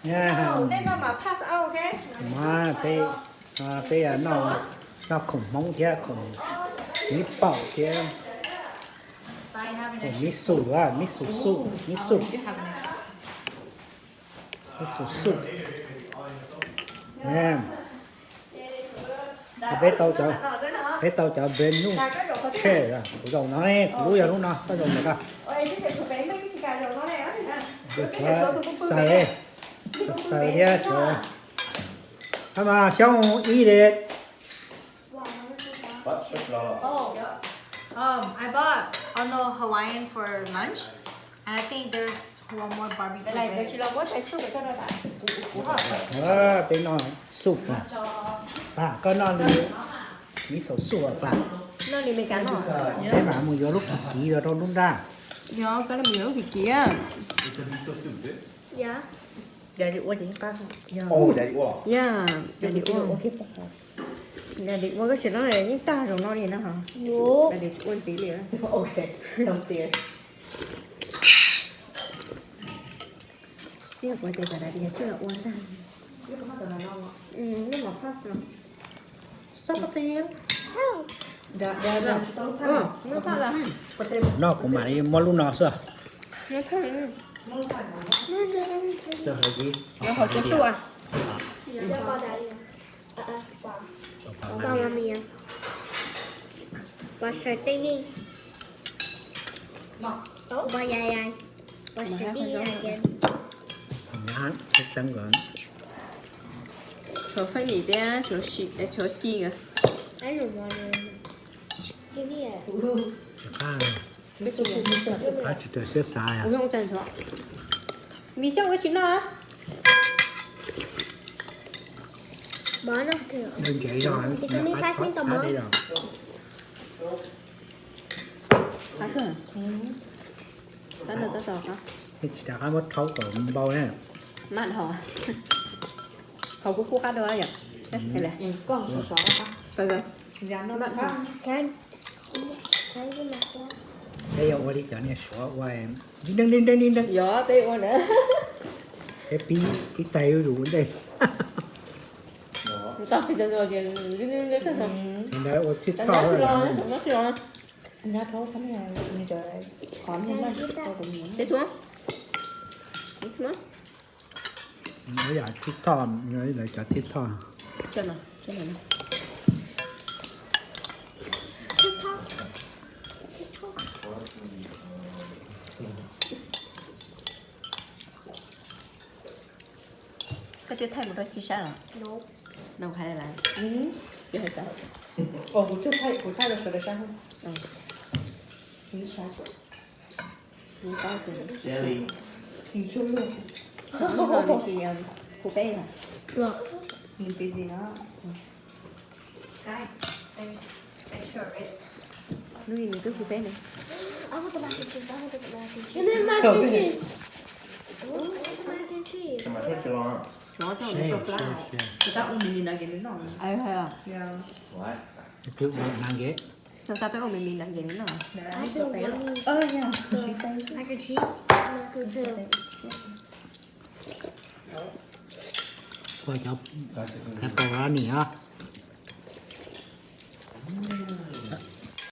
Mas peb, peb noj, noj khoom Hmoob thiab khoom, miv paum thiab khoom miv xum, miv xum xum, miv xum, miv xum xum. Peb tau cov, peb tau cov brand new chair, kuv zaum no ne, kuv lub yog lub no, koj zaum ntawm koj. Xaws, xaws thiab. Hab mas Xyoob ib li. Oh, um, I bought Arnold Hawaiian for lunch, and I think there's one more barbecue bread. Peb noj xum, Paj koj noj li miv xum xum Paj. Peb mam mus yuav lub kim kiv los rau nruab nrab. Yog koj mus yuav lub kim kiv. Daddy ua ces yeej qab. Daddy ua. Daddy ua, koj tsis noj yeej tag zoo no li na ho. Daddy ua ntxiv li. Twb yog kuv tias kom Daddy tsij los ua ntag. Noj kuv mam li muab lub no xwb. Pos sawv teej yeej. Pos yai yai. Pos sawv teej yeej. Tshuav faib lim thiab tshuav ci. Qab tsis raws siab xav. Vim Xyooj ua tsis noj. Nkev zog, qab deb zog. Tsis rov qab muab rhaub kom npau na. Haus kub kub qab dua yom. Peb yuav ua li cov niag Suav ua, deeg deeg deeg deeg. Yog peb ua na. Peb pib ib taig zuj zus ua ntej. Ntawd ua TikTok. Ua yam TikTok, lawv cov TikTok. Koj twb thaij mus rau tsis saib los? Kuv thaij, kuv thaij rau sawv daws saib. Hu peb. Nws twb hu peb ne. Twb ua nag nkev. Ua cov pepperoni os.